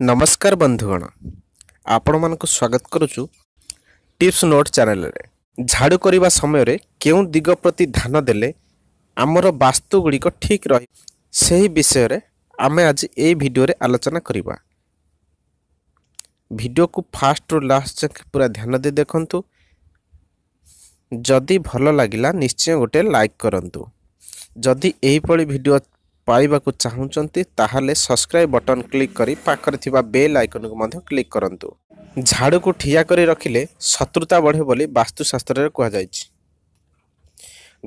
ନମସ୍କାର ବନ୍ଧୁଗଣ, ଆପଣମାନଙ୍କୁ ସ୍ୱାଗତ କରୁଛୁ ଟିପ୍ସ ନୋଟ୍ ଚ୍ୟାନେଲରେ। ଝାଡ଼ୁ କରିବା ସମୟରେ କେଉଁ ଦିଗ ପ୍ରତି ଧ୍ୟାନ ଦେଲେ ଆମର ବାସ୍ତୁ ଗୁଡ଼ିକ ଠିକ୍ ରହେ, ସେହି ବିଷୟରେ ଆମେ ଆଜି ଏହି ଭିଡ଼ିଓରେ ଆଲୋଚନା କରିବା। ଭିଡ଼ିଓକୁ ଫାଷ୍ଟରୁ ଲାଷ୍ଟ ଯାଏଁ ପୁରା ଧ୍ୟାନ ଦେଇ ଦେଖନ୍ତୁ। ଯଦି ଭଲ ଲାଗିଲା, ନିଶ୍ଚୟ ଗୋଟେ ଲାଇକ୍ କରନ୍ତୁ। ଯଦି ଏହିଭଳି ଭିଡ଼ିଓ ପାଇବାକୁ ଚାହୁଁଛନ୍ତି, ତାହେଲେ ସବସ୍କ୍ରାଇବ୍ ବଟନ୍ କ୍ଲିକ୍ କରି ପାଖରେ ଥିବା ବେଲ୍ ଆଇକନ୍କୁ ମଧ୍ୟ କ୍ଲିକ୍ କରନ୍ତୁ। ଝାଡ଼ୁକୁ ଠିଆ କରି ରଖିଲେ ଶତ୍ରୁତା ବଢ଼େ ବୋଲି ବାସ୍ତୁଶାସ୍ତ୍ରରେ କୁହାଯାଇଛି।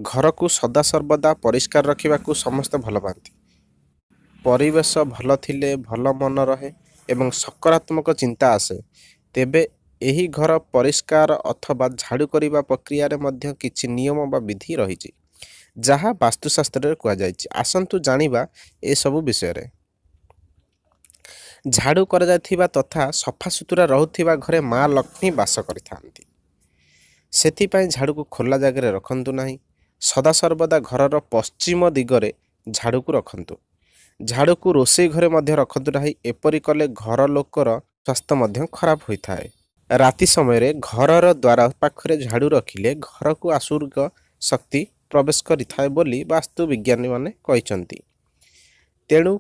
ଘରକୁ ସଦାସର୍ବଦା ପରିଷ୍କାର ରଖିବାକୁ ସମସ୍ତେ ଭଲ ପାଆନ୍ତି। ପରିବେଶ ଭଲ ଥିଲେ ଭଲ ମନ ରହେ ଏବଂ ସକାରାତ୍ମକ ଚିନ୍ତା ଆସେ। ତେବେ ଏହି ଘର ପରିଷ୍କାର ଅଥବା ଝାଡ଼ୁ କରିବା ପ୍ରକ୍ରିୟାରେ ମଧ୍ୟ କିଛି ନିୟମ ବା ବିଧି ରହିଛି, ଯାହା ବାସ୍ତୁଶାସ୍ତ୍ରରେ କୁହାଯାଇଛି। ଆସନ୍ତୁ ଜାଣିବା ଏସବୁ ବିଷୟରେ। ଝାଡ଼ୁ କରାଯାଇଥିବା ତଥା ସଫାସୁତୁରା ରହୁଥିବା ଘରେ ମା ଲକ୍ଷ୍ମୀ ବାସ କରିଥାନ୍ତି। ସେଥିପାଇଁ ଝାଡ଼ୁକୁ ଖୋଲା ଜାଗାରେ ରଖନ୍ତୁ ନାହିଁ। ସଦାସର୍ବଦା ଘରର ପଶ୍ଚିମ ଦିଗରେ ଝାଡ଼ୁକୁ ରଖନ୍ତୁ। ଝାଡ଼ୁକୁ ରୋଷେଇ ଘରେ ମଧ୍ୟ ରଖନ୍ତୁ ନାହିଁ। ଏପରି କଲେ ଘର ଲୋକର ସ୍ୱାସ୍ଥ୍ୟ ମଧ୍ୟ ଖରାପ ହୋଇଥାଏ। ରାତି ସମୟରେ ଘରର ଦ୍ୱାର ପାଖରେ ଝାଡ଼ୁ ରଖିଲେ ଘରକୁ ଆସୁରିକ ଶକ୍ତି ପ୍ରବେଶ କରିଥାଏ ବୋଲି ବାସ୍ତୁ ବିଜ୍ଞାନୀମାନେ କହିଛନ୍ତି। ତେଣୁ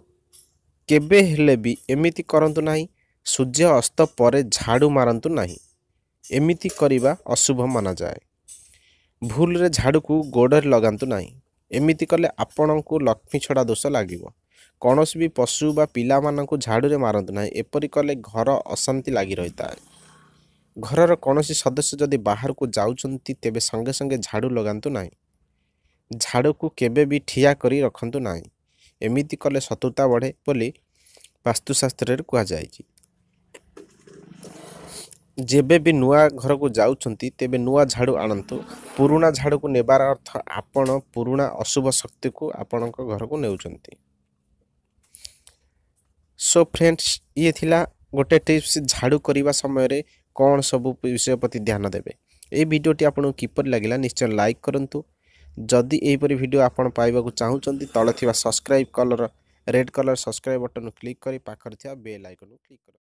କେବେ ହେଲେ ବି ଏମିତି କରନ୍ତୁ ନାହିଁ। ସୂର୍ଯ୍ୟ ଅସ୍ତ ପରେ ଝାଡ଼ୁ ମାରନ୍ତୁ ନାହିଁ। ଏମିତି କରିବା ଅଶୁଭ ମନାଯାଏ। ଭୁଲରେ ଝାଡ଼ୁକୁ ଗୋଡ଼ରେ ଲଗାନ୍ତୁ ନାହିଁ। ଏମିତି କଲେ ଆପଣଙ୍କୁ ଲକ୍ଷ୍ମୀ ଛଡ଼ା ଦୋଷ ଲାଗିବ। କୌଣସି ବି ପଶୁ ବା ପିଲାମାନଙ୍କୁ ଝାଡ଼ୁରେ ମାରନ୍ତୁ ନାହିଁ। ଏପରି କଲେ ଘର ଅଶାନ୍ତି ଲାଗି ରହିଥାଏ। ଘରର କୌଣସି ସଦସ୍ୟ ଯଦି ବାହାରକୁ ଯାଉଛନ୍ତି, ତେବେ ସଙ୍ଗେ ସଙ୍ଗେ ଝାଡ଼ୁ ଲଗାନ୍ତୁ ନାହିଁ। ଝାଡ଼ୁକୁ କେବେ ବି ଠିଆ କରି ରଖନ୍ତୁ ନାହିଁ। ଏମିତି କଲେ ଶତ୍ରୁତା ବଢ଼େ ବୋଲି ବାସ୍ତୁଶାସ୍ତ୍ରରେ କୁହାଯାଇଛି। ଯେବେ ବି ନୂଆ ଘରକୁ ଯାଉଛନ୍ତି, ତେବେ ନୂଆ ଝାଡ଼ୁ ଆଣନ୍ତୁ। ପୁରୁଣା ଝାଡ଼ୁକୁ ନେବାର ଅର୍ଥ ଆପଣ ପୁରୁଣା ଅଶୁଭ ଶକ୍ତିକୁ ଆପଣଙ୍କ ଘରକୁ ନେଉଛନ୍ତି। ସୋ ଫ୍ରେଣ୍ଡସ୍, ଇଏ ଥିଲା ଗୋଟେ ଟିପ୍ସ, ଝାଡ଼ୁ କରିବା ସମୟରେ କ'ଣ ସବୁ ବିଷୟ ପ୍ରତି ଧ୍ୟାନ ଦେବେ। ଏହି ଭିଡ଼ିଓଟି ଆପଣଙ୍କୁ କିପରି ଲାଗିଲା, ନିଶ୍ଚୟ ଲାଇକ୍ କରନ୍ତୁ। ଯଦି ଏହିପରି ଭିଡ଼ିଓ ଆପଣ ପାଇବାକୁ ଚାହୁଁଛନ୍ତି, ତଳେ ଥିବା subscribe colour, red colour subscribe button click କରି ପାଖରେ ଥିବା ବେଲ୍ ଆଇକନ୍କୁ କ୍ଲିକ୍ କରନ୍ତୁ।